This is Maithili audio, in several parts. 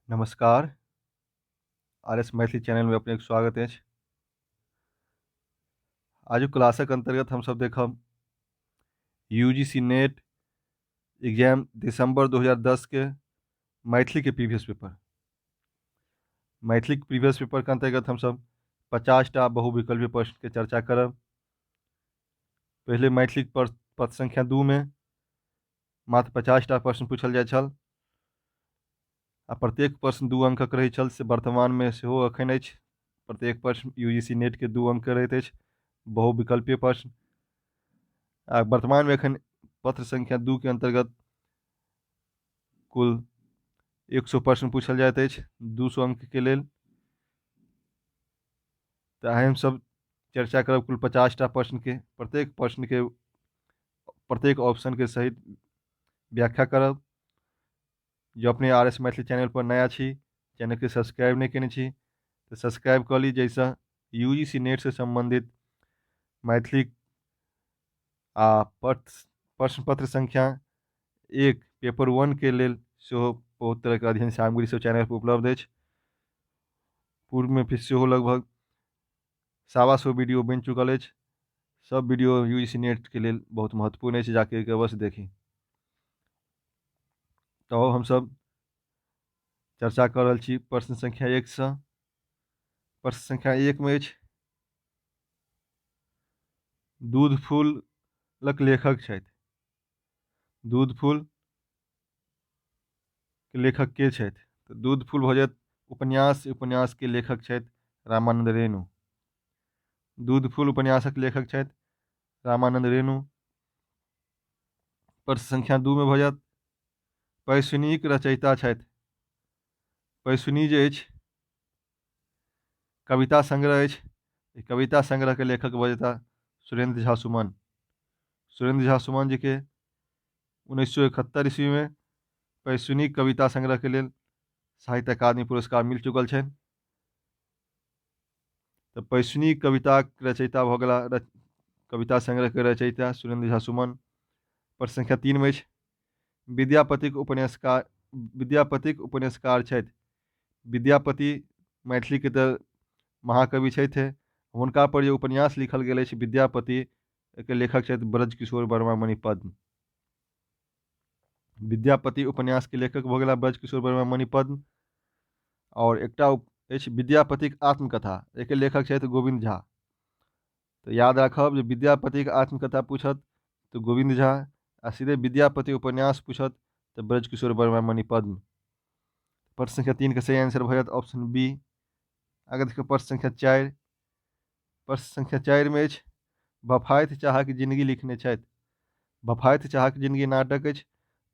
नमस्कार। आर एस मैथिली चैनलमे अपनेके स्वागत अछि। आजुक क्लासक अन्तर्गत हमसभ देखब U G C NET exam दिसम्बर 2010 के मैथिलीके प्रीवियस पेपर। मैथिलीक प्रीवियस पेपरके अन्तर्गत हमसभ 50टा बहुविकल्पीय प्रश्नके चर्चा करब। पहिले मैथिलीक पत्र संख्या 2 मे मात्र 50टा प्रश्न पूछल जाइ छल आ प्रत्येक प्रश्न 2 अंकक रहै छल, से वर्तमानमे सेहो एखन अछि। प्रत्येक प्रश्न यू जी सी नेटके 2 अंकके रहैत अछि, बहुविकल्पीय प्रश्न। आ वर्तमानमे एखन पत्र संख्या 2 के अन्तर्गत कुल 100 प्रश्न पूछल जाइत अछि 200 अंकके लेल। तऽ आइ हमसभ चर्चा करब कुल 50टा प्रश्नके, प्रत्येक प्रश्नके प्रत्येक ऑप्शनके सहित व्याख्या करब। जो अपने आर एस मैथिली चैनल पर नया छी, चैनलके सब्सक्राइब नहि केने छी तऽ सब्सक्राइब कऽ ली, जाहिसँ यू जी सी नेटसँ सम्बन्धित मैथिली आ प्रश्न पत्र संख्या 1 पेपर 1 के लेल सेहो बहुत तरहके अध्ययन सामग्री सब चैनल पर उपलब्ध अछि। पूर्वमे फिर सेहो लगभग 125 वीडियो बनि चुकल अछि। सब वीडियो यू जी सी नेट के लेल बहुत महत्वपूर्ण अछि, जाके अवश्य देखी। तऽ हमसब चर्चा कऽ रहल छी प्रश्न संख्या 1 सँ। प्रश्न संख्या 1 मे अछि, दूध फूलक लेखक छथि। दूध फूल के लेखक के छथि? तऽ दूध फूल भऽ जायत उपन्यास, उपन्यास के लेखक छथि रामानंद रेणु। दूध फूल उपन्यासक लेखक छथि रामानंद रेणु। प्रश्न संख्या 2 मे भऽ जायत पैसुनीक रचयिता छथि। पैसुनी जे अछि कविता संग्रह अछि, एहि कविता संग्रह के लेखक भऽ जेता सुरेंद्र झा सुमन। सुरेंद्र झा सुमन जी के 1971 ईस्वी में पैसुनी कविता संग्रह के लेल साहित्य अकादमी पुरस्कार मिल चुकल छनि। तऽ पैसुनी कविताक रचयिता भऽ गेला कविता संग्रह के रचयिता सुरेंद्र झा सुमन। प्रश्न संख्या 3 मे अछि, विद्यापतिक उपन्यासकार छथि। विद्यापति मैथिली के तऽ महाकवि छथि, हुनका पर जे उपन्यास लिखल गेल अछि विद्यापति, एकर लेखक छथि ब्रजकिशोर वर्मा मणिपद्म। विद्यापति उपन्यास के लेखक भऽ गेला ब्रजकिशोर वर्मा मणिपद्म। और एकटा अछि विद्यापतिक आत्मकथा, एकर लेखक छथि गोविन्द झा। तऽ याद राखब जे विद्यापतिक आत्मकथा पूछत तऽ गोविन्द झा, आ सीधे विद्यापति उपन्यास पूछत तऽ ब्रजकिशोर वर्मा मणिपद्म। प्रश्न संख्या 3 के सही आंसर भऽ जायत ऑप्शन बी। आगे देखियौ प्रश्न संख्या 4। प्रश्न संख्या 4 मे अछि, बफाइत चाहक जिंदगी लिखने छथि। बफाइत चाहक जिंदगी नाटक अछि,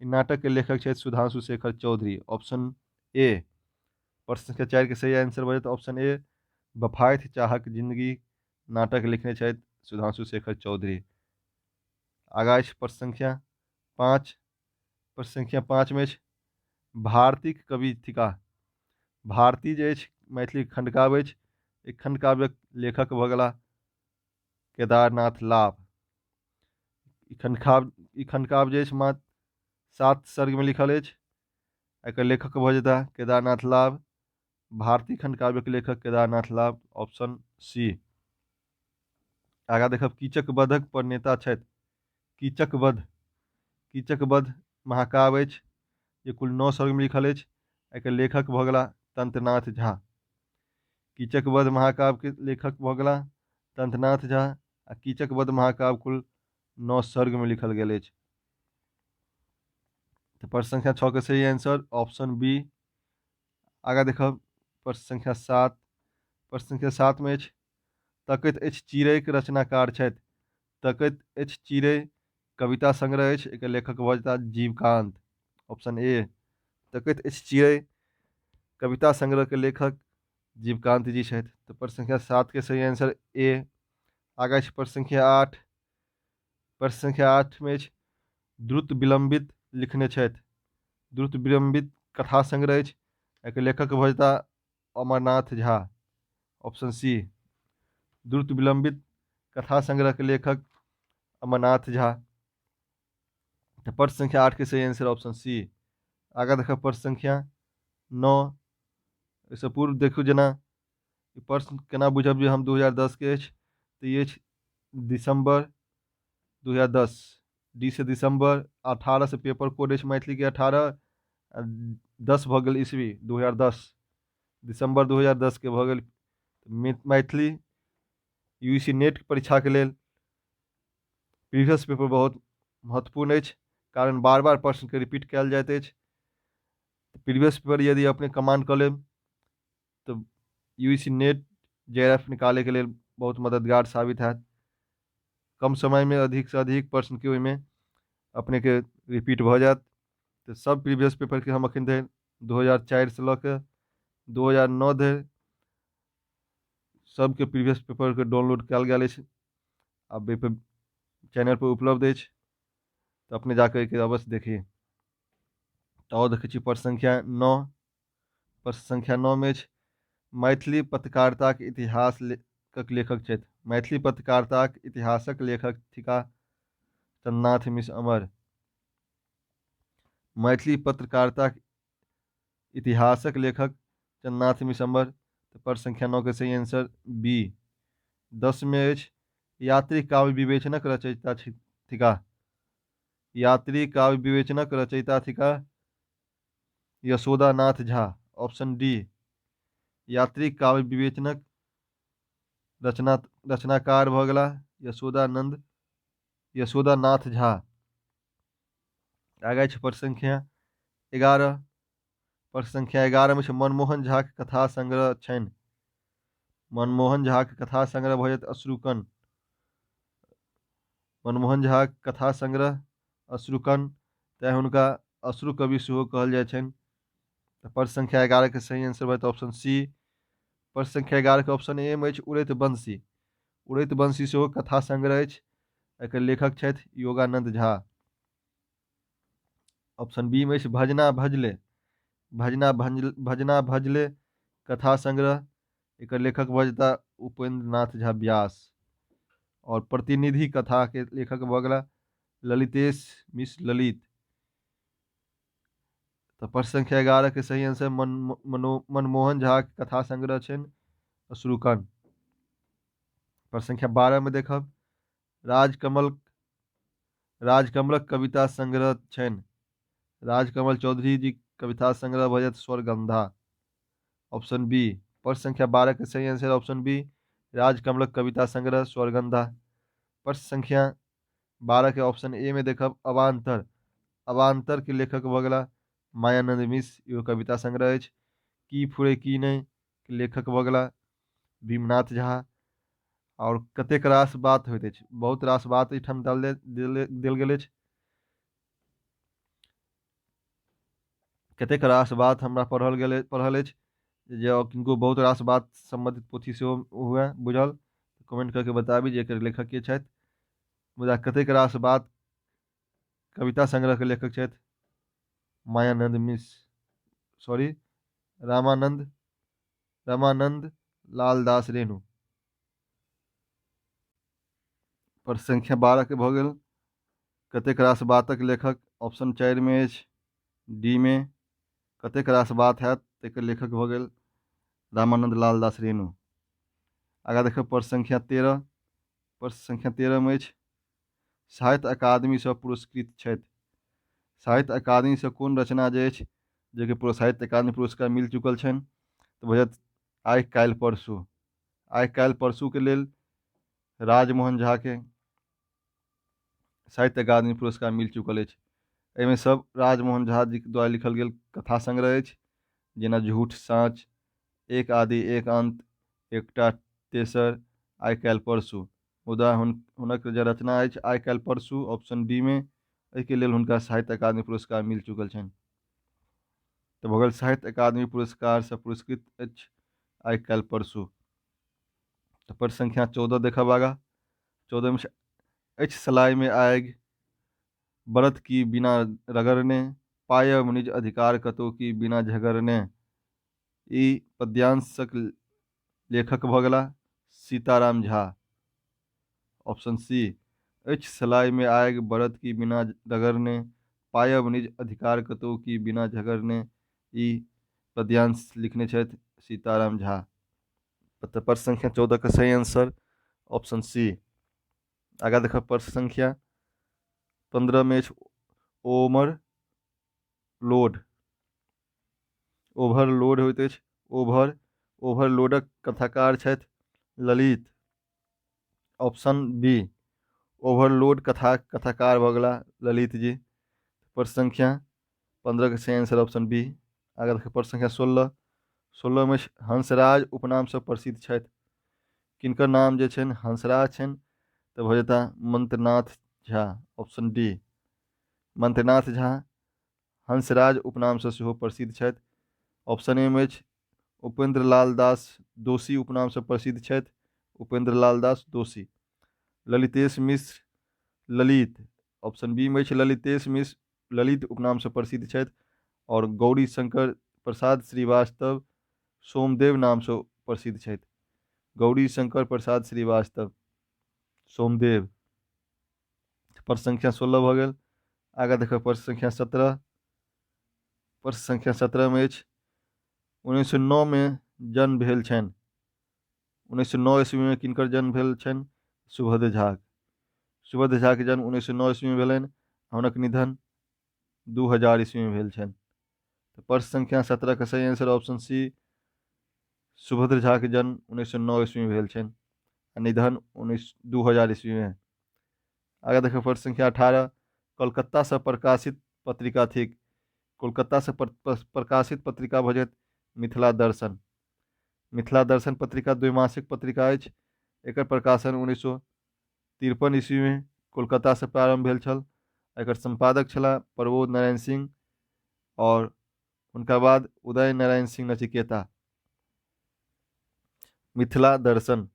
ई नाटक के लेखक छथि सुधांशु शेखर चौधरी, ऑप्शन ए। प्रश्न संख्या 4 के सही आंसर भऽ जायत ऑप्शन ए, बफाइत चाहक जिंदगी नाटक लिखने छथि सुधांशु शेखर चौधरी। आगा अछि प्रश्न संख्या 5। प्रश्न संख्या 5 मे अछि, भारतीक कवि थिकाह। भारती जे अछि मैथिली खंडकाव्य अछि, एहि खंडकाव्यक लेखक भऽ गेलाह केदारनाथ लाभ। ई खंडकाव्य जे अछि मात्र 7 सर्गमे लिखल अछि, एकर लेखक भऽ जेताह केदारनाथ लाभ। भारती खंडकाव्यक लेखक केदारनाथ लाभ, ऑप्शन सी। आगाँ देखब कीचक वधक पर नेता छथि। कीचक वध महाकाव्य अछि जे कुल 9 सर्गमे लिखल अछि, एकर लेखक भऽ गेलाह तंत्रनाथ झा। कीचक वध महाकाव्यके लेखक भऽ गेलाह तंत्रनाथ झा आ कीचक वध महाकाव्य कुल 9 सर्गमे लिखल गेल अछि। तऽ प्रश्न संख्या 6 के सही आंसर ऑप्शन बी। आगाँ देखब प्रश्न संख्या 7। प्रश्न संख्या 7 मे अछि, तकैत अछि चिड़ैक रचनाकार छथि। तकैत अछि चिड़ै कविता संग्रह अछि, एकर लेखक भऽ जेताह जीवकांत, ऑप्शन ए। तकैत अछि चिड़ै कविता संग्रह के लेखक जीवकांत जी छथि। तऽ प्रश्न संख्या 7 के सही आंसर ए। आगाँ अछि प्रश्न संख्या 8। प्रश्न संख्या 8 मे अछि, द्रुत विलंबित लिखने छथि। द्रुत विलंबित कथा संग्रह अछि, एकर लेखक भऽ जेताह अमरनाथ झा, ऑप्शन सी। द्रुत विलंबित कथा संग्रह के लेखक अमरनाथ झा। तऽ प्रश्न संख्या 8 के सही आंसर ऑप्शन सी। आगाँ देखब प्रश्न संख्या 9। एहिसँ पूर्व देखू जेना ई प्रश्न केना बुझब जे हम 2010 के अछि, तऽ ई अछि दिसम्बर 2010, डी से दिसम्बर, 18 से पेपर कोड अछि मैथिलीके 18, आ 10 भऽ गेल ईस्वी 2010, दिसम्बर 2010 के भऽ गेल मैथिली यू सी नेट परीक्षाके लेल प्रीवियस पेपर बहुत महत्वपूर्ण अछि, कारण बार बार प्रश्नके रिपीट कयल जाइत अछि। प्रीवियस पेपर यदि अपने कमांड कऽ लेब तऽ U C NET J R F निकालैके लेल बहुत मददगार साबित हैत। कम समयमे अधिकसँ अधिक प्रश्नके ओहिमे अपनेके रिपीट भऽ जायत। तऽ सब प्रीवियस पेपरके हम अखन धरि 2004 से लऽ कऽ 2009 धरि सबके प्रीवियस पेपरके डाउनलोड कयल गेल अछि, आब एहिपर चैनलपर उपलब्ध अछि, तऽ अपने जाकऽ एहिके अवश्य देखी। तऽ आओर देखै छी प्रश्न संख्या 9। प्रश्न संख्या 9 मे अछि मैथिली पत्रकारिताक इतिहास लेखक छथि। मैथिली पत्रकारिताक इतिहासक लेखक थिकाह चन्द्रनाथ मिश्र अमर। मैथिली पत्रकारिताक इतिहासक लेखक चन्द्रनाथ मिश्र अमर। तऽ प्रश्न संख्या 9 के सही आंसर बी। 10 मे अछि यात्री काव्य विवेचनक रचयिता थिकाह। यात्री काव्य विवेचनक रचयिता थिकाह यशोदानाथ झा, ऑप्शन डी। यात्री काव्य विवेचनक रचनाकार भऽ गेलाह यशोदानाथ झा। आगाँ छै प्रश्न संख्या 11। प्रश्न संख्या 11 मे छै मनमोहन झाक कथा संग्रह छनि। मनमोहन झाक कथा संग्रह भऽ जायत अश्रुकण। मनमोहन झाक कथा संग्रह अश्रुकण, तैं हुनका अश्रु कवि सेहो कहल जाइ छनि। तऽ प्रश्न संख्या 11 के सही आंसर भऽ जायत ऑप्शन सी। प्रश्न संख्या 11 के ऑप्शन ए मे अछि उड़ैत बंसी। उड़ैत बंसी सेहो कथा संग्रह अछि, एकर लेखक छथि योगानंद झा। ऑप्शन बी मे अछि भजना भजले। भजना भजले कथा संग्रह, एकर लेखक भऽ जेता उपेंद्र नाथ झा व्यास। और प्रतिनिधि कथा के लेखक भऽ गेला ललितेश मिश्र ललित। तऽ प्रश्न संख्या 11 के सही आंसर मनमोहन झा के कथा संग्रह छनि अश्रुकण। प्रश्न संख्या 12 में देखब राजकमलक कविता संग्रह छनि। राजकमल चौधरी जी कविता संग्रह भऽ जायत स्वरगंधा, ऑप्शन बी। प्रश्न संख्या 12 के सही आंसर ऑप्शन बी, राजकमलक कविता संग्रह स्वरगंधा। प्रश्न संख्या 12 के ऑप्शन ए में देखब अवान्तर। अवान्तर के लेखक भऽ गेला मायानंद मिश्र, इहो कविता संग्रह अछि। की फुरे की नहि के लेखक भऽ गेला भीमनाथ झा। और कतेक रास बात होइत अछि, बहुत रास बात एहिठाम देल गेल अछि। कतेक रास बात हमरा पढ़ल अछि जे किनको बहुत रास बात सम्बन्धित पोथी सेहो हुए बुझल, कमेंट करके बताबी जे एकर लेखक के छथि। मुदा कतेक रास बात कविता संग्रह के लेखक छथि मायानंद मिश्र, सॉरी रामानंद लालदास रेणु। पर संख्या 12 के भऽ गेल कतेक रास बातक लेखक ऑप्शन 4 में अछि, डी में कतेक रास बात हैत तकर लेखक भऽ गेल रामानंद लालदास रेणु। आगाँ देखब प्रश्न संख्या 13। प्रश्न संख्या 13 में अछि साहित्य अकादमीसँ पुरस्कृत छथि। साहित्य अकादमीसँ कोन रचना जे अछि जेकि साहित्य अकादमी पुरस्कार मिल चुकल छनि, तऽ भऽ जायत आइ काल्हि परसू। आइ काल्हि परसूके लेल राजमोहन झाके साहित्य अकादमी पुरस्कार मिल चुकल अछि। एहिमे सब राजमोहन झा जी द्वारा लिखल गेल कथा संग्रह अछि, जेना झूठ साँच, एक आदि एक अंत, एकटा तेसर, आइ काल्हि परसू। मुदा हुनक जे रचना अछि आइ काल्हि परसू ऑप्शन डी में, एहिके लेल हुनका साहित्य अकादमी पुरस्कार मिल चुकल छनि। तऽ भऽ गेल साहित्य अकादमी पुरस्कारसँ पुरस्कृत अछि आइ काल्हि परसू। तऽ प्रश्न संख्या 14 देखब आगाँ। 14 में अछि सलाइ में आगि बरत की बिना रगड़ने, पायब निज अधिकार कतौ की बिना झगड़ने। ई पद्यांशक लेखक भऽ गेला सीताराम झा, ऑप्शन सी। अछि सलाइ में आगि बरत की बिना रगड़ने, पायब निज अधिकार कतौ की बिना झगड़ने। ई पद्यांश लिखने छथि सीताराम झा। तऽ प्रश्न संख्या 14 के सही आंसर ऑप्शन सी। आगाँ देखब प्रश्न संख्या 15 में अछि ओमर लोड। ओवरलोड होइत अछि ओवर। ओवरलोडक कथाकार छथि ललित। ऑप्शन बी ओवरलोड कथाकार भऽ गेला ललित जी। प्रश्न संख्या 15 के सही आंसर ऑप्शन बी। आगाँ देखब प्रश्न संख्या 16। 16 में हंसराज उपनामसँ प्रसिद्ध छथि। किनकर नाम जे छनि हंसराज छनि, तऽ भऽ जेता मंत्रनाथ Jha. Option D Mantranath Jha Hansraj उपनामसँ सेहो प्रसिद्ध छथि। ऑप्शन ए में अछि उपेंद्र लाल दास दोषी उपनामसँ प्रसिद्ध छथि। उपेंद्र लाल दास दोषी। ललितेश मिश्र ललित। ऑप्शन बी में अछि ललितेश मिश्र ललित उपनामसँ प्रसिद्ध छथि। और गौरी शंकर प्रसाद श्रीवास्तव सोमदेव नामसँ प्रसिद्ध छथि। गौरी शंकर प्रसाद श्रीवास्तव सोमदेव। प्रश्न संख्या 16 भऽ गेल। आगाँ देखब प्रश्न संख्या 17। प्रश्न संख्या 17 में अछि 1909 में जन्म भेल छनि। 1909 ईस्वी में किनकर जन्म भेल छनि? सुभद्र झा। सुभद्र झा के जन्म 1909 ईस्वी में भेलनि। हुनक निधन 2000 ईस्वी में भेल छनि। तऽ प्रश्न संख्या 17 के सही answer option C Subhadra Jha के जन्म 1909 ईस्वी में भेल छनि आ निधन 2000 ईस्वी में। आगाँ देखब प्रश्न संख्या 18। कलकत्ता से प्रकाशित पत्रिका थिक। कोलकाता से प्रकाशित पत्रिका भऽ जायत मिथिला दर्शन। मिथिला दर्शन पत्रिका द्वैमासिक पत्रिका अछि। एकर प्रकाशन 1953 ईस्वी में कोलकाता से प्रारंभ भेल छल। एकर संपादक छलाह प्रबोध नारायण सिंह और हुनका बाद उदय नारायण सिंह नचिकेता। मिथिला दर्शन।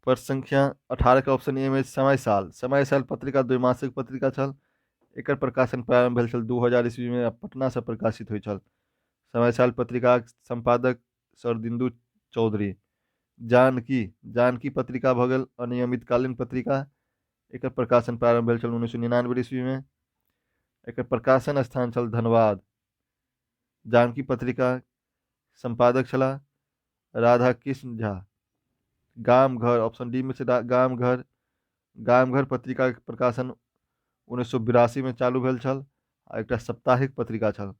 प्रश्न संख्या 18 के ऑप्शन ए में समय साल। समय साल पत्रिका द्वैमासिक पत्रिका छल। एकर प्रकाशन प्रारंभ भेल छल 2000 ईस्वी में आ पटना से प्रकाशित होइ छल। समय साल पत्रिकाक संपादक शरदिंदु चौधरी। जानकी। जानकी पत्रिका भऽ गेल अनियमितकालीन पत्रिका। एकर प्रकाशन प्रारंभ भेल छल 1999 ईस्वी में। एकर प्रकाशन स्थान छल धनबाद। जानकी पत्रिका संपादक छलाह राधा कृष्ण झा। गाम घर। ऑप्शन डी में छै गाम घर। गाम घर पत्रिका के प्रकाशन 1982 में चालू भेल छल आ एकटा साप्ताहिक पत्रिका छल।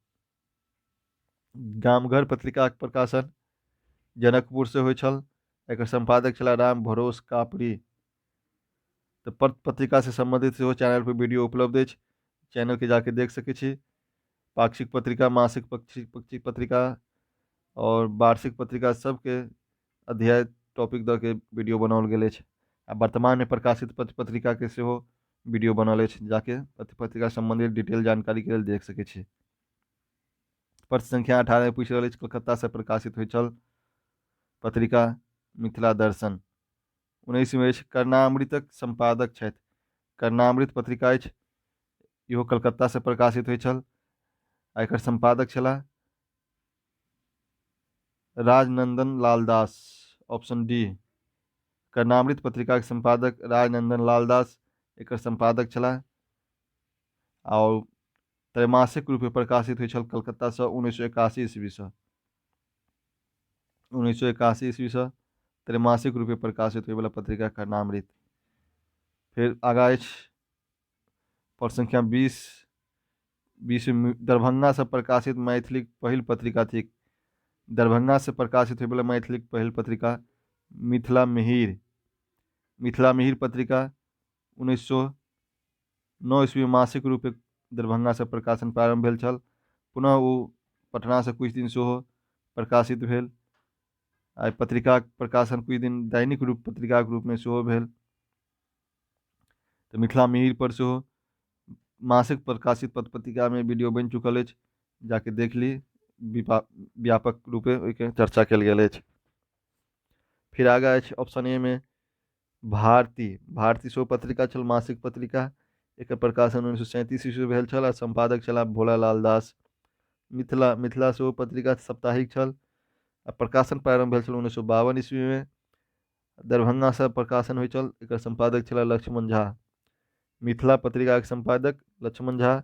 गाम घर पत्रिका के प्रकाशन जनकपुर से होइ छल। एकर संपादक छलाह राम भरोस कापड़ी। तऽ पत्रिका से संबंधित सेहो चैनल पर वीडियो उपलब्ध अछि, चैनल के जाके देख सकै छी। पाक्षिक पत्रिका, मासिक पक्षिक पत्रिका और वार्षिक पत्रिका सबके अध्याय टॉपिक दऽ के वीडियो बनाओल गेल अछि आ वर्तमान में प्रकाशित पत्र पत्रिका के सेहो वीडियो बनल अछि, जाके पत्र पत्रिका संबंधित डिटेल जानकारी के लेल देख सकै छी। प्रश्न संख्या 18 में पूछि रहल अछि कलकत्ता से प्रकाशित होइ छल पत्रिका मिथिला दर्शन। 19 में अछि कर्णामृतक संपादक छथि। कर्णामृत पत्रिका अछि, इहो कलकत्ता से प्रकाशित होइ छल आ एकर संपादक छलाह Rajnandan Lal Das. Option D Karnamrit पत्रिका के संपादक राजनंदन लाल दास एकर संपादक छलाह और त्रैमासिक रूपे प्रकाशित होइ छल कलकत्ता से 1981 ईस्वी से। 1981 ईस्वी से त्रैमासिक रूपे प्रकाशित होइवला पत्रिका कर्णामृत। फिर आगाँ अछि प्रश्न संख्या 20। 20 दरभंगा से प्रकाशित मैथिलीक पहिल पत्रिका थिक। दरभंगा से प्रकाशित होइवला मैथिलीक पहिल पत्रिका मिथिला मिहिर। मिथिला मिहिर पत्रिका 1909 ईस्वी मासिक रूपे दरभंगा से प्रकाशन प्रारंभ भेल छल। पुनः ओ पटना से किछु दिन सेहो प्रकाशित भेल। आ पत्रिकाक प्रकाशन किछु दिन दैनिक रूप पत्रिकाक रूपमे सेहो भेल। तऽ मिथिला मिहिर पर सेहो मासिक प्रकाशित पत्र पत्रिकामे वीडियो बनि चुकल अछि, जाके देख ली। व्यापक रूपे ओहिके चर्चा कयल गेल अछि। फिर आगाँ अछि ऑप्शन ए में भारती। भारती सेहो पत्रिका छल, मासिक पत्रिका। एकर प्रकाशन 1937 ईस्वी भेल छल आ संपादक छलाह भोलालाल दास। मिथिला। मिथिला सेहो पत्रिका साप्ताहिक छल आ प्रकाशन प्रारंभ भेल छल 1952 ईस्वी में। दरभंगा से प्रकाशन होइ छल। एकर संपादक छलाह लक्ष्मण झा। मिथिला पत्रिका के संपादक लक्ष्मण झा।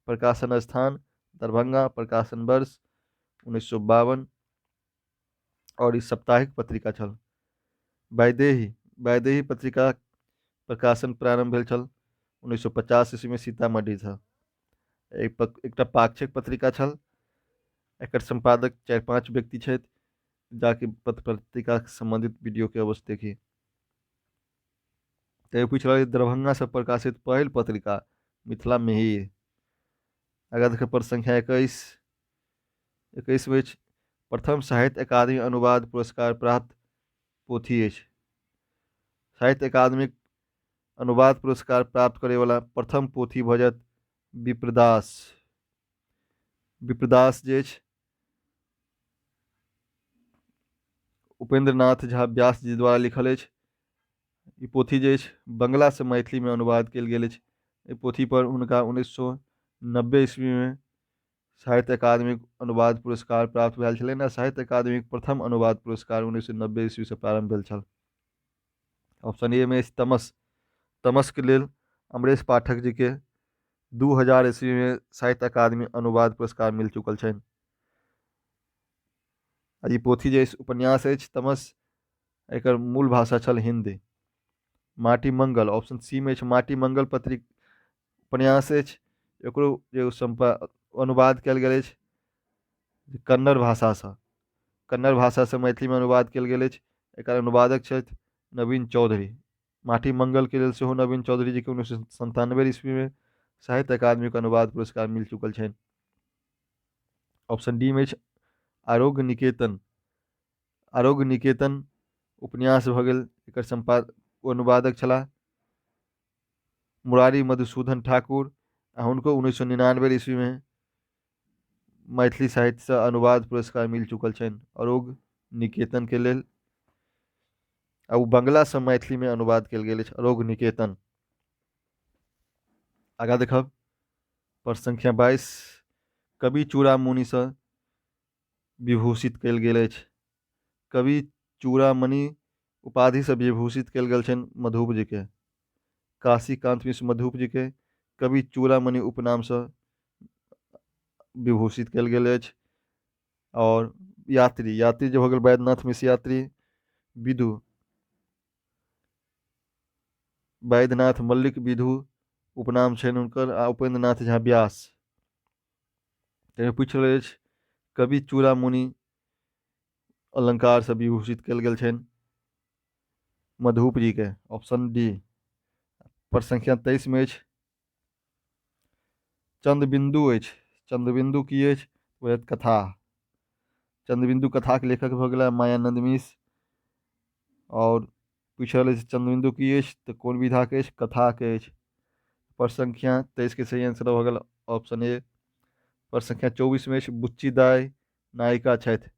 प्रकाशन स्थान दरभंगा। प्रकाशन वर्ष 1952। आओर ई साप्ताहिक पत्रिका छल। वैदेही, वैदेही पत्रिका प्रकाशन प्रारम्भ भेल छल 1950 ईस्वीमे सीतामढ़ीसँ। एकटा पाक्षिक पत्रिका छल। एकर सम्पादक 4-5 व्यक्ति छथि। जाके पत्र पत्रिका से सम्बन्धित वीडियो के अवश्य देखी। तऽ पूछि रहल दरभंगासँ प्रकाशित पहिल पत्रिका मिथिला मिहिर। आगाँ देखियौ प्रश्न संख्या 21। 21 मे अछि प्रथम साहित्य अकादमी अनुवाद पुरस्कार प्राप्त पोथी अछि। साहित्य अकादमीक अनुवाद पुरस्कार प्राप्त करैवला प्रथम पोथी भऽ जायत विप्रदास। विप्रदास जे अछि उपेंद्र नाथ झा व्यास जी द्वारा लिखल अछि। ई पोथी जे अछि बंगलासँ मैथिलीमे अनुवाद कयल गेल अछि। एहि पोथीपर हुनका 1990 ईस्वीमे साहित्य अकादमीक अनुवाद पुरस्कार प्राप्त भेल छलनि आ साहित्य अकादमीक प्रथम अनुवाद पुरस्कार 1990 ईस्वीसँ प्रारम्भ भेल छल। ऑप्शन ए मे अछि तमस। तमसके लेल अमरेश पाठक जीके 2000 ईस्वीमे साहित्य अकादमी अनुवाद पुरस्कार मिल चुकल छनि। आ ई पोथी जे अछि उपन्यास अछि तमस, एकर मूल भाषा छल हिन्दी। माटि मंगल, ऑप्शन सी मे अछि माटि मंगल पत्रिका उपन्यास अछि। एकरो जे अनुवाद कयल गेल अछि कन्नड़ भाषासँ, कन्नड़ भाषासँ मैथिलीमे अनुवाद कयल गेल अछि। एकर अनुवादक छथि नवीन चौधरी। माटि मंगलके लेल सेहो नवीन चौधरी जीके 1997 ईस्वीमे साहित्य अकादमीके अनुवाद पुरस्कार मिल चुकल छनि। ऑप्शन डी मे अछि आरोग्य निकेतन। आरोग्य निकेतन उपन्यास भऽ गेल, एकर अनुवादक छलाह मुरारी मधुसूदन ठाकुर आ हुनको 1999 ईस्वीमे मैथिली साहित्यसँ अनुवाद पुरस्कार मिल चुकल छनि आरोग्य निकेतनके लेल। आ ओ बंगलासँ मैथिलीमे अनुवाद कयल गेल अछि आरोग्य निकेतन। आगाँ देखब प्रश्न संख्या 22। कवि चूड़ामणिसँ विभूषित कयल गेल अछि। कवि चूड़ामणि उपाधिसँ विभूषित कयल गेल छनि मधुप जीके। काशीकांत मिश्र मधुप जीके कवि चूड़ामणि उपनामसँ विभूषित कयल गेल अछि। आओर यात्री, यात्री जे भऽ गेल वैद्यनाथ मिश्र यात्री, विदु वैद्यनाथ मल्लिक विधु उपनाम छनि हुनकर, आ उपेंद्र नाथ झा व्यास। ताहिमे पूछि रहल अछि कवि चूड़ामणि अलंकारसँ विभूषित कयल गेल छनि मधुप जीके, ऑप्शन डी। प्रश्न संख्या 23 मे अछि चंद्रबिंदु अछि। चंद्रबिंदु की अछि? ओ कथा। चंद्रबिंदु कथाके लेखक भऽ गेला मायानंद मिश्र। आओर पूछि रहल अछि चंद्रबिंदु की अछि तऽ कोन विधाके अछि? कथाके अछि। प्रश्न संख्या 23 के सही आंसर भऽ गेल ऑप्शन ए। प्रश्न संख्या 24 मे अछि बुच्ची दाइ नायिका छथि।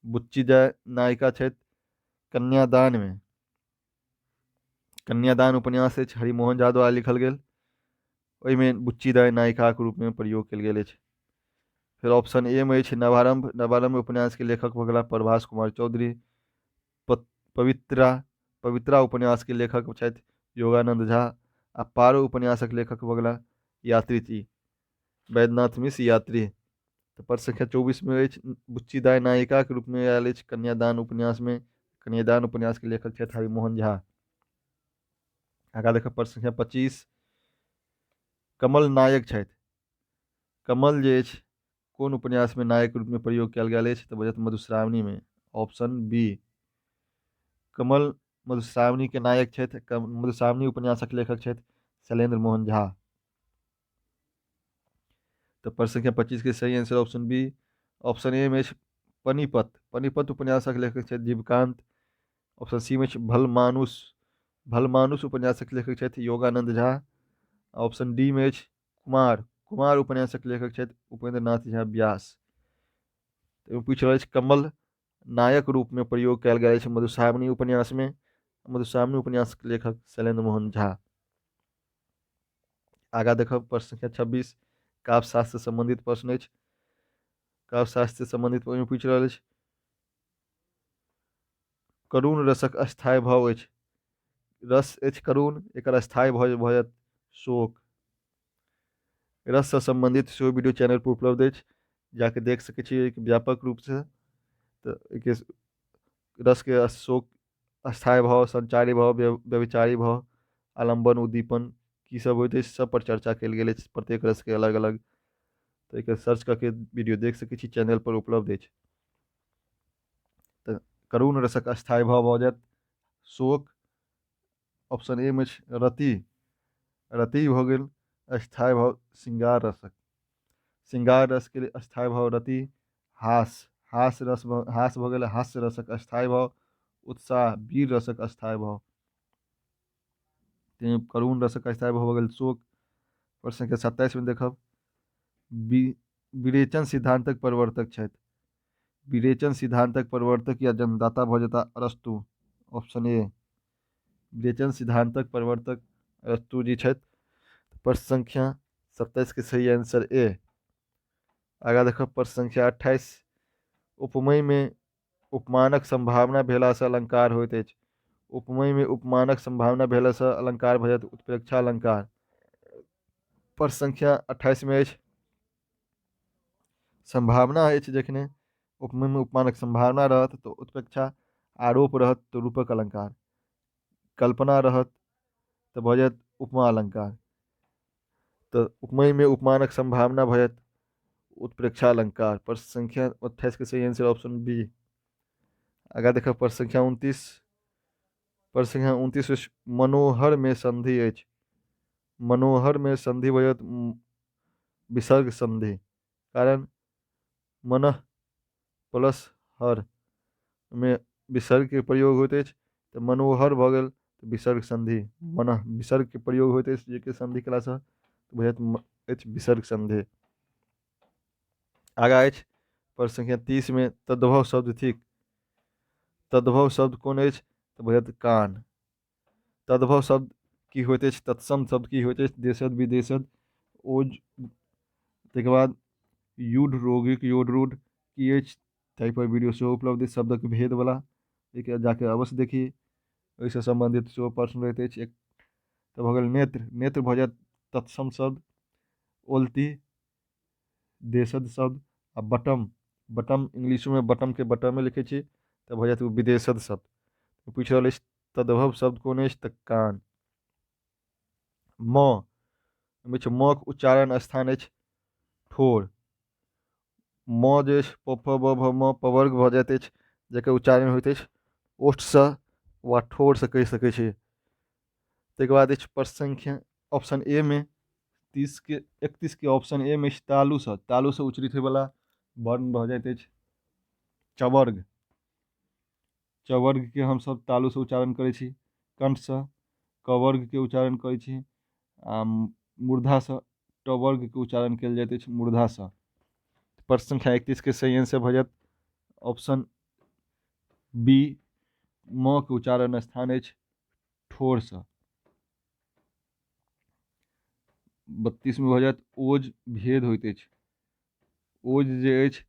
बुच्ची दाइ नायिका छथि कन्यादानमे। कन्यादान उपन्यास अछि हरिमोहन झा द्वारा लिखल गेल, ओहिमे बुच्ची दाइ नायिकाके रूपमे प्रयोग कयल गेल अछि। फेर ऑप्शन ए मे अछि नवारंभ। नवारंभ उपन्यासके लेखक भऽ गेला प्रभास कुमार चौधरी। पवित्रा, पवित्रा उपन्यासके लेखक छथि योगानंद झा। आ पारो उपन्यासक लेखक भऽ गेला यात्री जी, वैद्यनाथ मिश्र यात्री। तऽ प्रश्न संख्या 24 मे अछि बुच्ची दाइ नायिकाके रूपमे आयल अछि कन्यादान उपन्यासमे। कन्यादान उपन्यासके लेखक छथि हरिमोहन झा। आगाँ देखब प्रश्न संख्या 25। कमल नायक छथि। कमल जे अछि कोन उपन्यासमे नायक रूपमे प्रयोग कयल गेल अछि? तऽ भऽ जायत मधुश्रावणीमे, ऑप्शन बी। कमल मधुश्रावणीके नायक छथि। मधुश्रावणी उपन्यासक लेखक छथि शैलेंद्र मोहन झा। तऽ प्रश्न संख्या 25 के सही answer option B. Option A मे अछि पनिपत। पनिपत उपन्यासक लेखक छथि जीवकांत। ऑप्शन सी मे अछि भलमानुष। भलमानुष उपन्यासक लेखक छथि योगानंद झा। ऑप्शन डी मे अछि कुमार। कुमार उपन्यासक लेखक छथि उपेंद्र नाथ झा व्यास। तऽ पूछि रहल अछि कमल नायक रूपमे प्रयोग कयल गेल अछि मधुश्रावणी उपन्यासमे। मधुश्रावणी उपन्यासक लेखक शैलेंद्र मोहन झा। आगाँ देखब प्रश्न संख्या 26। काव्यशास्त्र से सम्बन्धित प्रश्न अछि। काव्यशास्त्र से सम्बन्धित ओहिमे पूछि रहल अछि करुण रसक स्थायी भाव अछि। रस अछि करुण, एकर स्थायी भऽ जायत शोक। रससँ सम्बन्धित सेहो वीडियो चैनल पर उपलब्ध अछि, जाके देख सकै छी व्यापक रूपसँ। तऽ एहिके रसके शोक, स्थायी भाव, संचारी भाव, व्यभिचारी भाव, आलम्बन, उद्दीपन की सब होइत अछि, सब पर चर्चा कयल गेल अछि, प्रत्येक रसके अलग अलग। तऽ एहिके सर्च कऽ के वीडियो देख सकै छी, चैनल पर उपलब्ध अछि। तऽ करुण रसक स्थायी भाव भऽ जायत शोक, ऑप्शन ए मे अछि रति, रति भऽ गेल स्थायी भाव श्रृंगार रसक, श्रृंगार रसके स्थायी भाव रति। हास, हास रस हास भऽ गेल हास्य रसक स्थायी भाव, उत्साह वीर रसक स्थायी भाव। तेँ करुण रसक स्थायी भाव भऽ गेल शोक। प्रश्न संख्या 27 मे देखब, विरेचन सिद्धांतक प्रवर्तक छथि। विरेचन सिद्धांतक प्रवर्तक या जन्मदाता भऽ जेता अरस्तु, ऑप्शन ए। विरेचन सिद्धांतक प्रवर्तक अरस्तु जी छथि। प्रश्न संख्या 27 के सही आंसर ए। आगाँ देखब प्रश्न संख्या 28, उपमेय में उपमानक संभावना भेलासँ अलंकार होइत अछि। उपमेय में उपमानक संभावना भेलासँ अलंकार भऽ जायत उत्प्रेक्षा अलंकार। प्रश्न संख्या 28 में अछि, संभावना अछि जखने उपमेय में उपमानक संभावना रहत तऽ उत्प्रेक्षा, आरोप रहत तऽ रूपक अलंकार, कल्पना रहत तऽ भऽ जायत उपमा अलंकार। तऽ उपमेय में उपमानक संभावना भऽ जायत उत्प्रेक्षा अलंकार। प्रश्न संख्या 28 के सही आंसर ऑप्शन बी। आगाँ देखब प्रश्न संख्या 29, प्रश्न संख्या 29 अछि, मनोहर में संधि अछि। मनोहर में संधि भऽ जायत विसर्ग संधि, कारण मनः प्लस हर में विसर्ग के प्रयोग होइत अछि, तऽ मनोहर भऽ गेल विसर्ग संधि। मनः विसर्ग के प्रयोग होइत अछि जेके संधि कयलासँ भऽ जायत अछि विसर्ग संधि। आगाँ अछि प्रश्न संख्या 30 में तद्भव शब्द थिक। तद्भव शब्द कोन अछि तऽ भऽ जायत कान। तद्भव शब्द की होइत अछि, तत्सम शब्द की होइत अछि, देशद विदेशद ओज, ताहिके बाद यूढ़ रोगिक योग रूढ़ की अछि, ताहि पर वीडियो सेहो उपलब्ध अछि शब्दक भेदवला, एहिके जाके अवश्य देखी, ओहिसँ सम्बन्धित सेहो प्रश्न रहैत अछि। एक तऽ भऽ गेल नेत्र, नेत्र भऽ जायत तत्सम शब्द, ओलती देशद शब्द, आ बटम, बटम इंग्लिशोमे बटमके बटमे लिखै छी तऽ भऽ जायत ओ विदेशद शब्द। पूछि रहल अछि तद्भव शब्द कोन अछि तऽ कान। म, ओहिमे छै म के उच्चारण स्थान अछि ठोर। म जे अछि प फ ब भ म पवर्ग भऽ जाइत अछि, जकर उच्चारण होइत अछि ओष्ठसँ वा ठोरसँ कहि सकै छी। ताहिके बाद अछि प्रश्न संख्या ऑप्शन ए मे 30 के 31 के ऑप्शन ए मे अछि तालुसँ, तालुसँ उच्चरित होयवला वर्ण भऽ जाइत अछि चवर्ग। चवर्गके हमसभ तालुसँ उच्चारण करै छी, कंठसँ कवर्गके उच्चारण करै छी, आ मूर्धासँ टवर्गके उच्चारण कयल जाइत अछि मूर्धासँ। प्रश्न संख्या 31 के सही आंसर भऽ जायत ऑप्शन बी, म के उच्चारण स्थान अछि ठोरसँ। 32 मे भऽ जायत ओज भेद होइत अछि। ओज जे अछि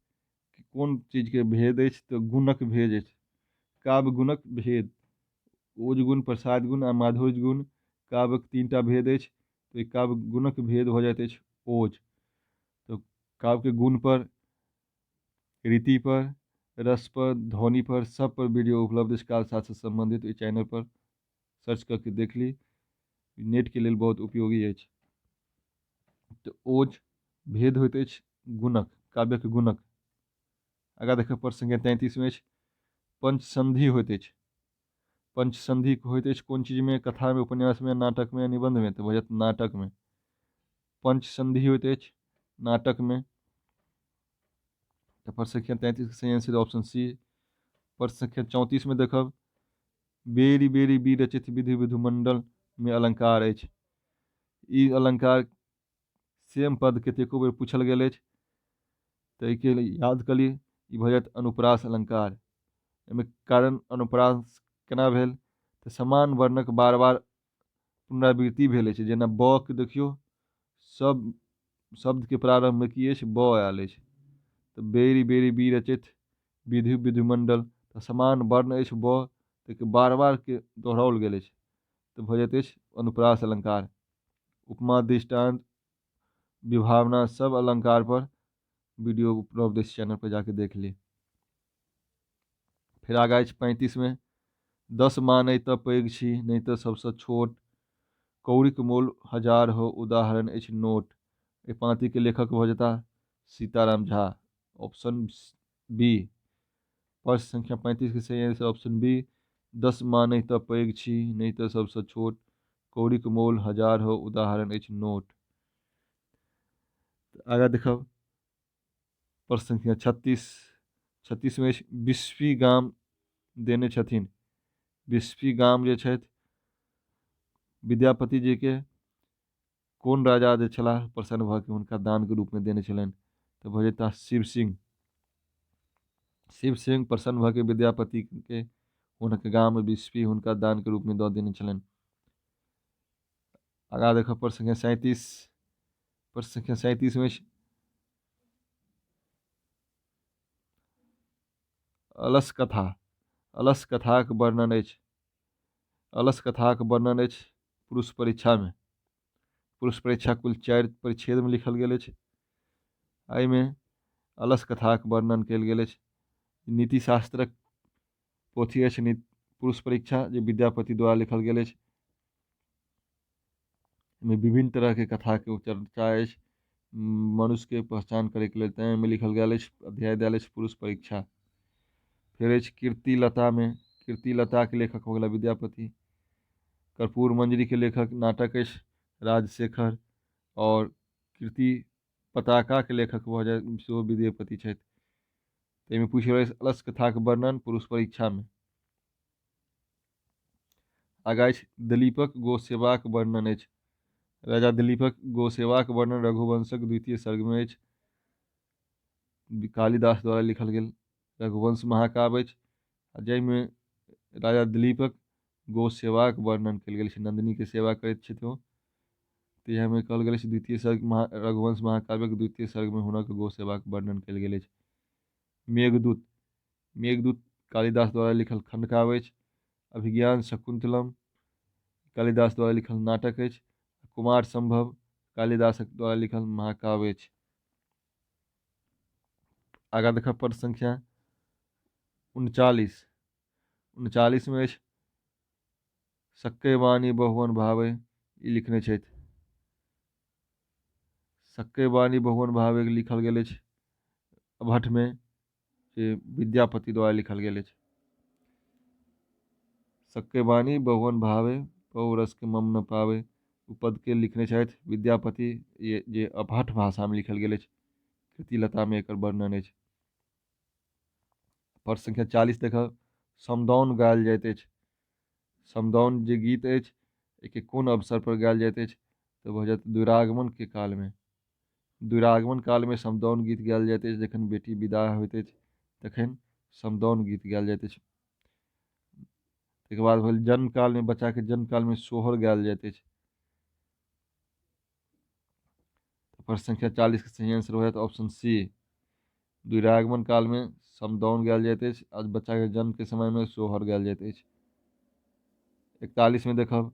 कोन चीजके भेद अछि तऽ गुणक भेद अछि, काव्य गुणक भेद, ओज गुण, प्रसाद गुण आ माधुर्य गुण, काव्यक 3टा भेद अछि, तऽ ओहि काव्य गुणक भेद भऽ जाइत अछि ओज। तऽ काव्यके गुण पर, रीति पर, रस पर, ध्वनि पर, सब पर वीडियो उपलब्ध अछि काव्यशास्त्र से सम्बन्धित, ओहि चैनल पर सर्च कऽ के देख ली, नेटके लेल बहुत उपयोगी अछि। तऽ ओज भेद होइत अछि गुणक, काव्यक गुणक। आगाँ देखब प्रश्न संख्या 33 मे अछि पंचसंधि होइत अछि। पंचसंधि होइत अछि कोन चीजमे, कथामे, उपन्यासमे, नाटकमे, निबंधमे, तऽ भऽ जायत नाटकमे। पंचसंधि होइत अछि नाटकमे। तऽ प्रश्न संख्या 33 के सही आंसर ऑप्शन सी। प्रश्न संख्या 34 मे देखब बेरी बेरी बीरचित विधि विधु मंडल मे अलंकार अछि। ई अलंकार सेम पद कतेको बेर पूछल गेल अछि, तऽ एहिके लेल याद कऽ ली, ई भऽ जायत अनुप्रास अलंकार। एहिमे कारण अनुप्रास केना भेल तऽ समान वर्णक बार बार पुनरावृत्ति भेल अछि, जेना ब के देखियौ सब शब्दके प्रारम्भमे की अछि, ब आयल अछि, तऽ बेरी बेरी बीरचित विधि विधुमंडल, तऽ समान वर्ण अछि ब, ताहिके बार बार के दोहराओल गेल अछि, तऽ भऽ जाइत अछि अनुप्रास अलंकार। उपमा, दृष्टांत, विभावना सब अलंकार पर वीडियो उपलब्ध अछि, चैनल पर जाके देख ली। फेर आगाँ अछि 35मे, 10 मानै तऽ पैघ छी नहि तऽ सबसँ छोट, कौड़ीक मोल हजार हो उदाहरण अछि नोट। एहि पाँतिके लेखक भऽ जेताह सीताराम झा, ऑप्शन बी। प्रश्न संख्या 35 के सही आंसर ऑप्शन बी, 10 मानै तऽ पैघ छी नहि तऽ सबसँ छोट, कौड़ीक मोल हजार हो उदाहरण अछि नोट। आगाँ देखब प्रश्न संख्या 36। 36 मे बिस्फी गाम देने छथिन। बिस्फी गाम जे छथि विद्यापति जी के कोन राजा जे छलाह प्रसन्न भऽ के हुनका दानके रूपमे देने छलनि, तऽ भऽ जेताह शिव सिंह। शिव सिंह प्रसन्न भऽ के विद्यापति के हुनक गाम बिस्फी हुनका दानके रूपमे दऽ देने छलनि। आगाँ देखब प्रश्न संख्या 37। प्रश्न संख्या 37 मे अलस कथा, अलस कथाक वर्णन अछि। अलस कथाक वर्णन अछि पुरुष परीक्षामे। पुरुष परीक्षा कुल 4 परिच्छेदमे लिखल गेल अछि। एहिमे अलस कथाक वर्णन कयल गेल अछि। नीतिशास्त्रक पोथी अछि पुरुष परीक्षा जे विद्यापति द्वारा लिखल गेल अछि। एहिमे विभिन्न तरहके कथाके चर्चा अछि मनुष्यके पहचान करैके लेल, तेँ एहिमे लिखल गेल अछि, अध्याय देल अछि पुरुष परीक्षा। फेर अछि कीर्तिलतामे, कीर्तिलताके लेखक हो गेला विद्यापति। कर्पूर मंजरीके लेखक नाटक अछि राजशेखर, और कीर्ति पताकाके लेखक भऽ जाय सेहो विद्यापति छथि। एहिमे पूछि रहल अछि अलस कथाके वर्णन पुरुष परीक्षामे। आगाँ अछि दिलीपक गो सेवाक वर्णन अछि। राजा दिलीपक गो सेवाक वर्णन रघुवंशक द्वितीय सर्गमे अछि। कालिदास द्वारा लिखल गेल रघुवंश महाकाव्य अछि, जाहिमे राजा दिलीपक गो सेवाक वर्णन कयल गेल छै। नन्दिनीके सेवा करैत छथि ओ, तऽ इएहमे कहल गेल अछि द्वितीय सर्ग रघुवंश महाकाव्यक द्वितीय सर्गमे हुनक गो सेवाक वर्णन कयल गेल अछि। मेघदूत, मेघदूत कालिदास द्वारा लिखल खण्डकाव्य अछि। अभिज्ञान शकुन्तलम कालिदास द्वारा लिखल नाटक अछि। कुमार संभव कालिदासक द्वारा लिखल महाकाव्य अछि। आगाँ देखब पद संख्या 39। 39 मे अछि सक्के वाणी बहुवन भावे, ई लिखने छथि। सक्के वाणी बहुवन भावे लिखल गेल अछि अवहट्ठमे, जे विद्यापति द्वारा लिखल गेल अछि। सक्के वाणी बहुवन भावे बहु रस के मम न पावे, ओ पदके लिखने छथि विद्यापति, ये जे अवहट्ठ भाषामे लिखल गेल अछि। कीर्तिलतामे एकर वर्णन अछि। पद संख्या 40 देखब, समदाउन गायल जाइत अछि। समदाउन जे गीत अछि एहिके कोन अवसर पर गायल जाइत अछि, तऽ भऽ जायत द्विरागमन के कालमे। द्विरागमन कालमे समदाउन गीत गायल जाइत अछि। जखन बेटी विदा होइत अछि तखन समदाउन गीत गायल जाइत अछि। ताहिके बाद भेल जन्म कालमे, बच्चाके जन्म कालमे सोहर गायल जाइत अछि। प्रश्न संख्या 40 के सही आंसर हो जायत ऑप्शन सी, द्विरागमन कालमे समदाउन गायल जाइत अछि आ बच्चाके जन्मके समयमे सोहर गायल जाइत अछि। 41 मे देखब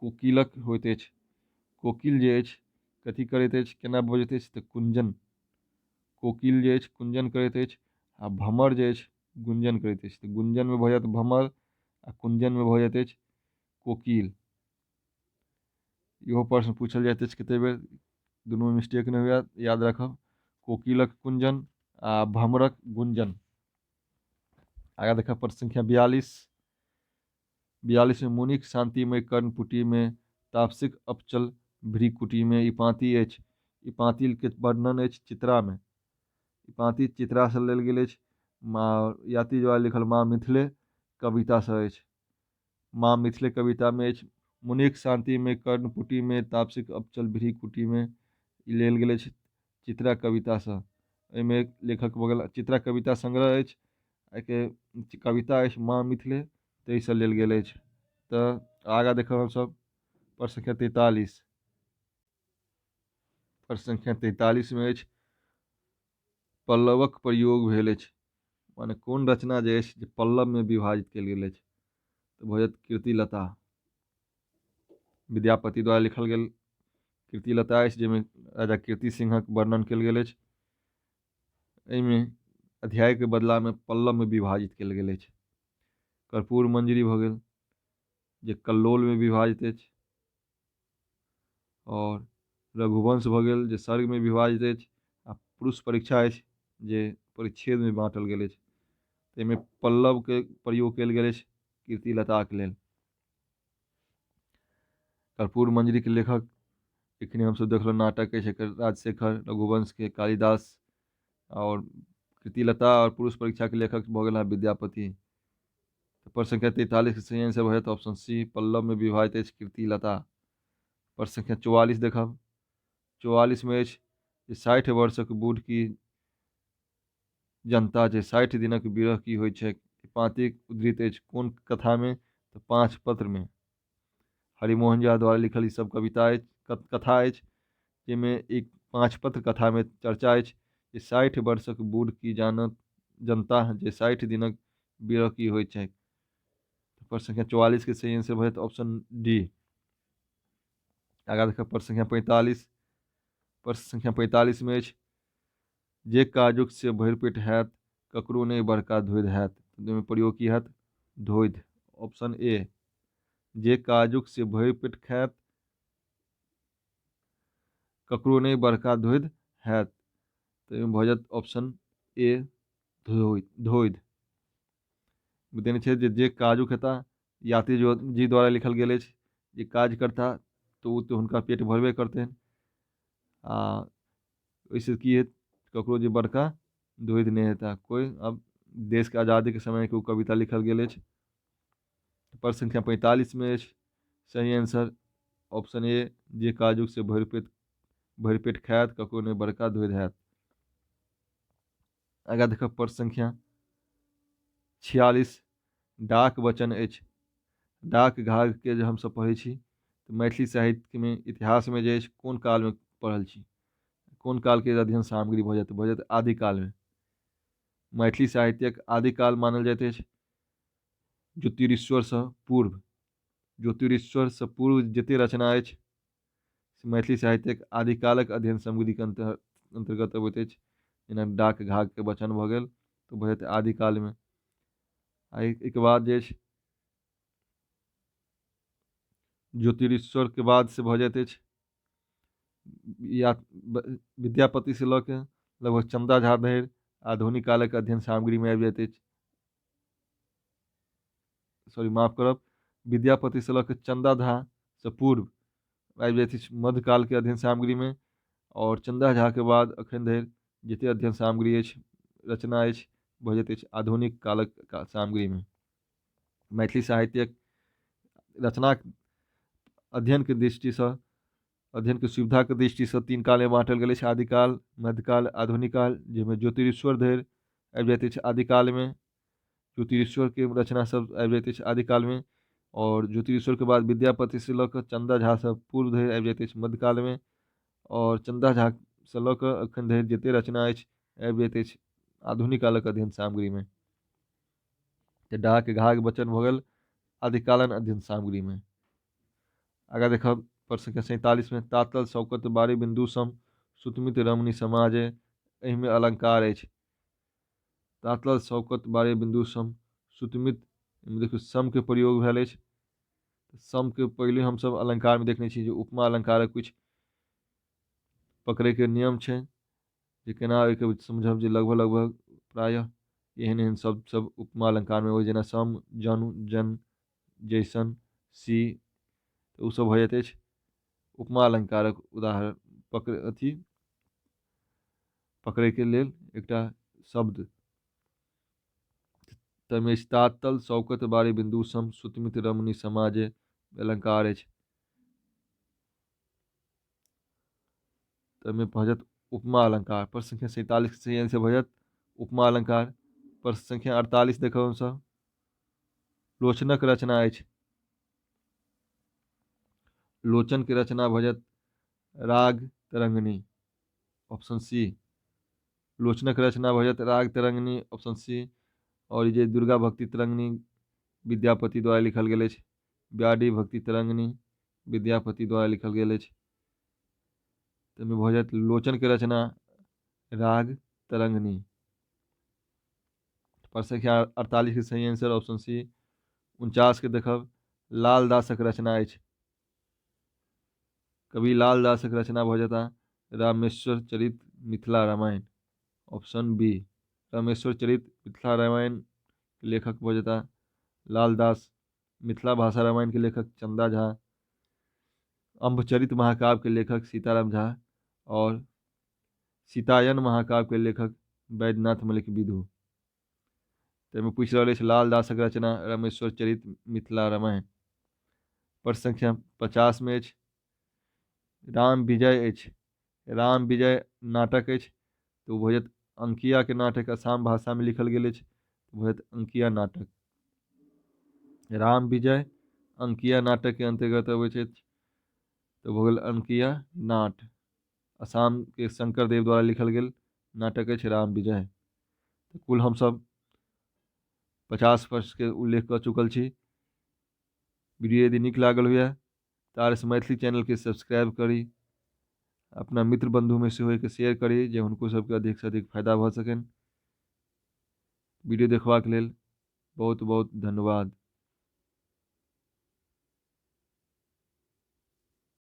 कोकिलक होइत अछि। कोकिल जे अछि कथी करैत अछि, केना बजैत अछि, तऽ कुंजन। कोकिल जे अछि कुंजन करैत अछि आ भमर जे अछि गुंजन करैत अछि। तऽ गुंजनमे भऽ जायत भमर आ कुंजनमे भऽ जाइत अछि कोकिल। इहो प्रश्न पूछल जाइत अछि कतेक बेर, दुनूमे मिस्टेक नहि हुए याद राखब। कोकिलक कुंजन आ भमरक गुंजन। आगाँ देखब प्रश्न संख्या 42। 42 मे मुनिक शांतिमय कर्णपुटीमे तापसिक अपचल भ्रीकुटीमे ई पाँति अछि। ई पाँतिके वर्णन अछि चित्रामे। ई पाँति चित्रासँ लेल गेल अछि। माँ यात्री द्वारा लिखल माँ मिथिले कवितासँ अछि। माँ मिथिले कवितामे अछि मुनिक शांतिमय कर्णपुटीमे तापसिक अपचल भ्रीकुटीमे, ई लेल गेल अछि चित्रा कवितासँ। एहिमे लेखक भऽ गेल, चित्रा कविता संग्रह अछि, एहिके कविता अछि माँ मिथिले, ताहिसँ लेल गेल अछि। तऽ आगाँ देखब हमसभ प्रश्न संख्या 43। प्रश्न संख्या 43 मे अछि पल्लवक प्रयोग भेल अछि, माने कोन रचना जे अछि जे पल्लवमे विभाजित कयल गेल अछि, तऽ भऽ जायत कीर्तिलता। विद्यापति द्वारा लिखल गेल कीर्तिलता अछि, जाहिमे राजा कीर्ति सिंहक वर्णन कयल गेल अछि। एहिमे अध्यायके बदलामे पल्लवमे विभाजित कयल गेल अछि। कर्पूर मंजरी भऽ गेल जे कल्लोलमे विभाजित अछि। आओर रघुवंश भऽ गेल जे सर्गमे विभाजित अछि। आ पुरुष परीक्षा अछि जे परिच्छेदमे बाँटल गेल अछि। एहिमे पल्लवके प्रयोग कयल गेल अछि कीर्तिलताके लेल। कर्पूर मंजरीके लेखक एखने हमसभ देखलहुँ नाटक अछि एकर राजशेखर, रघुवंशके कालिदास आओर कीर्तिलता आओर पुरुष परीक्षाके लेखक भऽ गेल विद्यापति। प्रश्न संख्या 43 के सही आंसर भऽ जायत ऑप्शन सी, पल्लवमे विभाजित अछि कीर्तिलता। प्रश्न संख्या 44 देखब। 44 मे अछि जे 60 वर्षक बूढ़ की जनता जे 60 दिनक विरह की होइत छैक, पाँतिक उद्धृत अछि कोन कथामे? तऽ 5 पत्रमे। हरिमोहन झा द्वारा लिखल ई सब कविता अछि, कथा अछि, जाहिमे एक 5 पत्र कथामे चर्चा अछि जे 60 वर्षक बूढ़ की जानत जनता जे 60 दिनक विरह की होइत छैक। प्रश्न संख्या 44 के सही आंसर भऽ जायत ऑप्शन डी। आगाँ देखब प्रश्न संख्या 45। प्रश्न संख्या 45 मे अछि जे काजुक से भरि पेट हैत ककरो नहि बड़का धोधि हैत। ओहिमे प्रयोग की हैत? धोधि, ऑप्शन ए। जे काजुक से भरि पेट खायत ककरो नहि बड़का धोधि हैत, तऽ एहिमे भऽ जायत ऑप्शन ए धोधि। देने छै जे काजुक हेता यात्री जी द्वारा लिखल गेल अछि जे काज करता तऽ ओ तऽ हुनका पेट भरबे करतनि आ ओहिसँ की हैत ककरो जे बड़का धोधि नहि हेता कोइ। अब देशके आजादीके समयके ओ कविता लिखल गेल अछि। प्रश्न संख्या 45 मे अछि सही आंसर ऑप्शन ए, जे काजुक से भरि पेट खायत ककरो नहि बड़का धोधि हैत। आगाँ देखब प्रश्न संख्या 46, डाक वचन अछि। डाक घाघके जे हमसभ पढ़ै छी तऽ मैथिली साहित्यमे इतिहासमे जे अछि कोन कालमे पढ़ल छी, कोन कालके अध्ययन सामग्री भऽ जायत? भऽ जायत आदिकालमे। मैथिली साहित्यक आदिकाल मानल जाइत अछि ज्योतिरीश्वरसँ पूर्व। ज्योतिरीश्वरसँ पूर्व जतेक रचना अछि से मैथिली साहित्यक आदिकालक अध्ययन सामग्रीके अन्तर्गत अबैत अछि। जेना डाक घाघके वचन भऽ गेल तऽ भऽ जायत आदिकालमे। आ एहिके बाद जे अछि ज्योतिरीश्वरके बाद से भऽ जाइत अछि या विद्यापतिसँ लऽ के लगभग चन्दा झा धरि आधुनिक कालक अध्ययन सामग्रीमे आबि जाइत अछि। सॉरी, माफ करब, विद्यापतिसँ लऽ के चन्दा झासँ पूर्व आबि जाइत अछि मध्यकालके अध्ययन सामग्रीमे। आओर चन्दा झाके बाद एखन धरि जतेक अध्ययन सामग्री अछि रचना अछि भऽ जाइत अछि आधुनिक कालक सामग्रीमे। मैथिली साहित्यक रचनाक अध्ययनके दृष्टिसँ, अध्ययनके सुविधाके दृष्टिसँ 3 कालमे बाँटल गेल अछि, आदिकाल, मध्यकाल, आधुनिक काल, जाहिमे ज्योतिरीश्वर धरि आबि जाइत अछि आदिकालमे। ज्योतिरीश्वरके रचना सब आबि जाइत अछि आदिकालमे। आओर ज्योतिरीश्वरके बाद विद्यापतिसँ लऽ कऽ चन्दा झासँ पूर्व धरि आबि जाइत अछि मध्यकालमे। आओर चन्दा झासँ लऽ कऽ एखन धरि जतेक रचना अछि आबि जाइत अछि आधुनिक कालक अध्ययन सामग्रीमे। तऽ डाक घाघ वचन भऽ गेल आदिकालीन अध्ययन सामग्रीमे। आगाँ देखब प्रश्न संख्या 47 मे, तातल शौकत बारी बिन्दु सम सुतमित रमणी समाजे, एहिमे अलंकार अछि। तातल शौकत बारी बिन्दु सम सुतमित, एहिमे देखियौ समके प्रयोग भेल अछि। समके पहिले हमसभ अलंकारमे देखने छी जे उपमा अलंकारक किछु पकड़ैके नियम छै जे केना ओहिके समझब जे लगभग लगभग प्रायः एहन एहन शब्द सब उपमा अलंकारमे होइ, जेना सम, जनु, जन, जैसन, सी, तऽ ओसभ भऽ जाइत अछि उपमा अलंकारक उदाहरण। अथी पकड़ैके लेल एकटा शब्द। ताहिमे तातल शौकत बारी बिन्दु सम सुतमित रमणी समाजे अलंकार अछि। ताहिमे भऽ जायत उपमा अलंकार। प्रश्न संख्या 47 सही आंसर भऽ जायत उपमा अलंकार। प्रश्न संख्या 48 देखब हमसभ, लोचनक रचना अछि। लोचन के रचना भऽ जायत राग तरंगिणी, ऑप्शन सी। लोचनक रचना भऽ जायत राग तरंगिणी, ऑप्शन सी। और जे दुर्गा भक्ति तरंगिणी विद्यापति द्वारा लिखल गेल अछि, ब्याडी भक्ति तरंगिणी विद्यापति द्वारा लिखल गेल अछि। ताहिमे भऽ जायत लोचन के रचना राग तरंगिणी। प्रश्न संख्या 48 के सही आंसर ऑप्शन सी। 49 के देखब, लालदासक रचना अछि। कवि लालदासक रचना भऽ जेता रामेश्वर चरित मिथिला रामायण, ऑप्शन बी। रामेश्वर चरित मिथिला रामायण के लेखक भऽ जेता लालदास। मिथिला भाषा रामायण के लेखक चंदा झा। अम्बचरित महाकाव्य के लेखक सीताराम झा और सीतायन महाकाव्य के लेखक वैद्यनाथ मलिक विधु। ताहिमे पूछि रहल अछि लालदासक रचना रामेश्वर चरित मिथिला रामायण। प्रश्न संख्या 50 मे अछि राम विजय अछि। राम विजय नाटक अछि तऽ ओ भऽ जायत अंकियाके नाटक, आसाम भाषामे लिखल गेल अछि, भऽ जायत अंकिया नाटक। राम विजय अंकिया नाटकके अन्तर्गत अबैत अछि तऽ भऽ गेल अंकिया नाट। आसामके शंकरदेव द्वारा लिखल गेल नाटक अछि राम विजय। तऽ कुल हमसभ 50 प्रश्नके उल्लेख कऽ चुकल छी। वीडियो यदि नीक लागल हुए तऽ आर एस मैथिली चैनलके सब्सक्राइब करी, अपना मित्र बन्धुमे सेहो एहिके शेयर करी जे हुनको सबके अधिकसँ अधिक फायदा भऽ सकनि। वीडियो देखबाक लेल बहुत बहुत धन्यवाद।